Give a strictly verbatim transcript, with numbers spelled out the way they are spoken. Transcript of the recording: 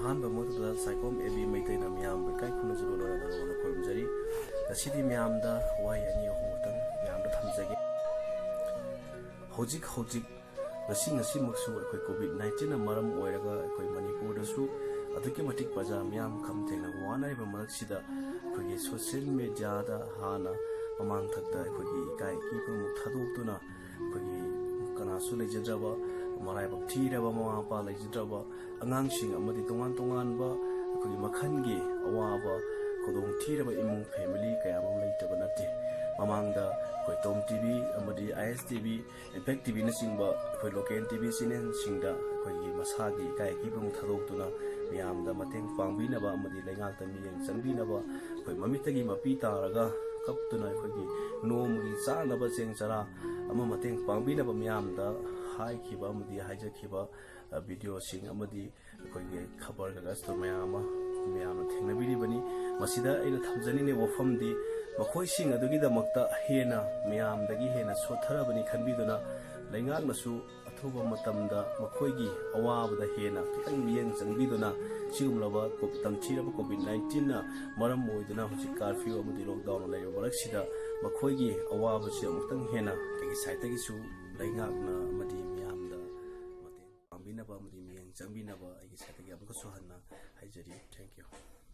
ꯑꯍꯥꯟꯕ ꯃꯛꯇꯗ Saikhom A B ꯃꯩꯇꯩꯅ ꯃꯤꯌꯥꯝꯕꯨ ꯏꯀꯥꯏ ꯈꯨꯝꯅꯖꯕ ꯂꯣꯏꯅꯅ ꯅꯉꯣꯟꯗ ꯈꯨꯔꯨꯝꯖꯔꯤ꯫ ꯉꯁꯤꯗꯤ ꯃꯤꯌꯥꯝꯗ ꯋꯥꯍꯩ ꯑꯅꯤ ꯑꯍꯨꯝ ꯈꯛꯇꯪ ꯃꯤꯌꯥꯝꯗ ꯊꯝꯖꯒꯦ꯫ ꯍꯧꯖꯤꯛ ꯍꯧꯖꯤꯛ ꯉꯁꯤ ꯉꯁꯤꯃꯛꯁꯨ ꯑꯩꯈꯣꯏ ꯀꯣꯚꯤꯗ ꯅꯥꯏꯟꯇꯤꯟꯅ ꯃꯔꯝ ꯑꯣꯏꯔꯒ ꯑꯩꯈꯣꯏ ꯃꯅꯤꯄꯨꯔꯗꯁꯨ ꯑꯗꯨꯛꯀꯤ ꯃꯇꯤꯛ ꯄ꯭ꯔꯖꯥ ꯃꯤꯌꯥꯝ ꯈꯝ ꯊꯦꯡꯅ ꯋꯥꯅꯔꯤꯕ ꯃꯔꯛꯁꯤꯗ ꯑꯩꯈꯣꯏꯒꯤ ꯁꯣꯁꯤꯌꯦꯜ ꯃꯦꯗꯤꯌꯥꯗ ꯍꯥꯟꯅ ꯃꯃꯥꯡ ꯊꯛꯇ ꯑꯩꯈꯣꯏꯒꯤ ꯏꯀꯥꯏ ꯏꯀꯤꯕ ꯑꯃꯨꯛ ꯊꯥꯗꯣꯛꯇꯨꯅ ꯑꯩꯈꯣꯏꯒꯤ ꯀꯅꯥꯁꯨ ꯂꯩꯖꯗ꯭ꯔꯕ, ꯃꯔꯥꯏꯕꯛ ꯊꯤꯔꯕ ꯃꯃꯥ ꯃꯄꯥ ꯂꯩꯖꯗ꯭ꯔꯕ ꯑꯉꯥꯡꯁꯤꯡ ꯑꯃꯗꯤ ꯇꯣꯉꯥꯟ ꯇꯣꯉꯥꯟꯕ ꯑꯩꯈꯣꯏꯒꯤ ꯃꯈꯜꯒꯤ ꯑꯋꯥꯕ ꯈꯨꯗꯣꯡꯊꯤꯔꯕ ꯏꯃꯨꯡ ꯐꯦꯃꯤꯂꯤ ꯀꯌꯥ ꯑꯃ ꯂꯩꯇꯕ ꯅꯠꯇꯦ꯫ ꯃꯃꯥꯡꯗ ꯑꯩꯈꯣꯏ ꯇꯣꯝ ꯇꯤ ꯚꯤ ꯑꯃꯗꯤ ꯑꯥꯏ ꯑꯦꯁ ꯇꯤ ꯚꯤ, ꯏꯝꯄꯦꯛ ꯇꯤ ꯚꯤꯅꯆꯤꯡꯕ ꯑꯩꯈꯣꯏ ꯂꯣꯀꯦꯜ ꯇꯤ ꯚꯤ ꯆꯦꯅꯦꯜꯁꯤꯡꯗ ꯑꯩꯈꯣꯏꯒꯤ ꯃꯁꯥꯒꯤ ꯏꯀꯥꯏ ꯑꯀꯤꯕ ꯑꯃꯨꯛ ꯊꯥꯗꯣꯛꯇꯨꯅ ꯃꯤꯌꯥꯝꯗ ꯃꯇꯦꯡ ꯄꯥꯡꯕꯤꯅꯕ ꯑꯃꯗꯤ ꯂꯩꯉꯥꯛꯇ ꯃꯤꯠꯌꯦꯡ ꯆꯪꯕꯤꯅꯕ ꯑꯩꯈꯣꯏ ꯃꯃꯤꯠꯇꯒꯤ ꯃꯄꯤ ꯇꯥꯔꯒ ꯀꯞꯇꯨꯅ ꯑꯩꯈꯣꯏꯒꯤ ꯅꯣꯡꯃꯒꯤ ꯆꯥꯅꯕ ꯆꯦꯡ ꯆꯔꯥ ꯑꯃ ꯃꯇꯦꯡ ꯄꯥꯡꯕꯤꯅꯕ ꯃꯤꯌꯥꯝꯗ ꯍꯥꯏꯈꯤꯕ ꯑꯃꯗꯤ ꯍꯥꯏꯖꯈꯤꯕ, ꯑ, ꯚꯤꯗꯤꯑꯣꯁꯤꯡ ꯑꯃꯗꯤ ꯑꯩꯈꯣꯏꯒꯤ ꯈꯕꯔ ꯀꯥꯒꯖꯇꯣ ꯃꯌꯥꯝ ꯑꯃ ꯃꯌꯥꯝꯅ ꯊꯦꯡꯅꯕꯤꯔꯤꯕꯅꯤ꯫ ꯃꯁꯤꯗ ꯑꯩꯅ ꯊꯝꯖꯅꯤꯡꯉꯤꯕ ꯋꯥꯐꯝꯗꯤ ꯃꯈꯣꯏꯁꯤꯡ ꯑꯗꯨꯒꯤꯗꯃꯛꯇ ꯍꯦꯟꯅ ꯃꯤꯌꯥꯝꯗꯒꯤ ꯍꯦꯟꯅ ꯁꯣꯠꯊꯔꯕꯅꯤ ꯈꯟꯕꯤꯗꯨꯅ ꯂꯩꯉꯥꯛꯅꯁꯨ ꯑꯊꯨꯕ ꯃꯇꯝꯗ ꯃꯈꯣꯏꯒꯤ ꯑꯋꯥꯕꯗ ꯍꯦꯟꯅ ꯈꯤꯇꯪ ꯃꯤꯠꯌꯦꯡ ꯆꯪꯕꯤꯗꯨꯅ ꯁꯤꯒꯨꯝꯂꯕ ꯀꯣ-, ꯇꯝꯊꯤꯔꯕ ꯀꯣꯚꯤꯗ ꯅꯥꯏꯟꯇꯤꯟꯅ ꯃꯔꯝ ꯑꯣꯏꯗꯨꯅ ꯍꯧꯖꯤꯛ ꯀꯥꯔꯐ꯭ꯌꯨ ꯑꯃꯗꯤ ꯂꯣꯛꯗꯥꯎꯟ ꯂꯩꯔꯤꯕ ꯃꯔꯛꯁꯤꯗ ꯃꯈꯣꯏꯒꯤ ꯑꯋꯥꯕꯁꯤ ꯑꯃꯨꯛꯇꯪ ꯍꯦꯟꯅ ꯑꯩꯒꯤ ꯁꯥꯏꯠꯇꯒꯤꯁꯨ ꯂꯩꯉꯥꯛꯅ ꯑꯃꯗꯤ ꯃꯤꯌꯥꯝꯗ ꯃꯇꯦꯡ ꯄꯥꯡꯕꯤꯅꯕ ꯑꯃꯗꯤ ꯃꯤꯠꯌꯦꯡ ꯆꯪꯕꯤꯅꯕ ꯑꯩꯒꯤ ꯁꯥꯏꯠꯇꯒꯤ ꯑꯃꯨꯛꯀꯁꯨ ꯍꯟꯅ ꯍꯥꯏꯖꯔꯤ꯫ Thank you꯫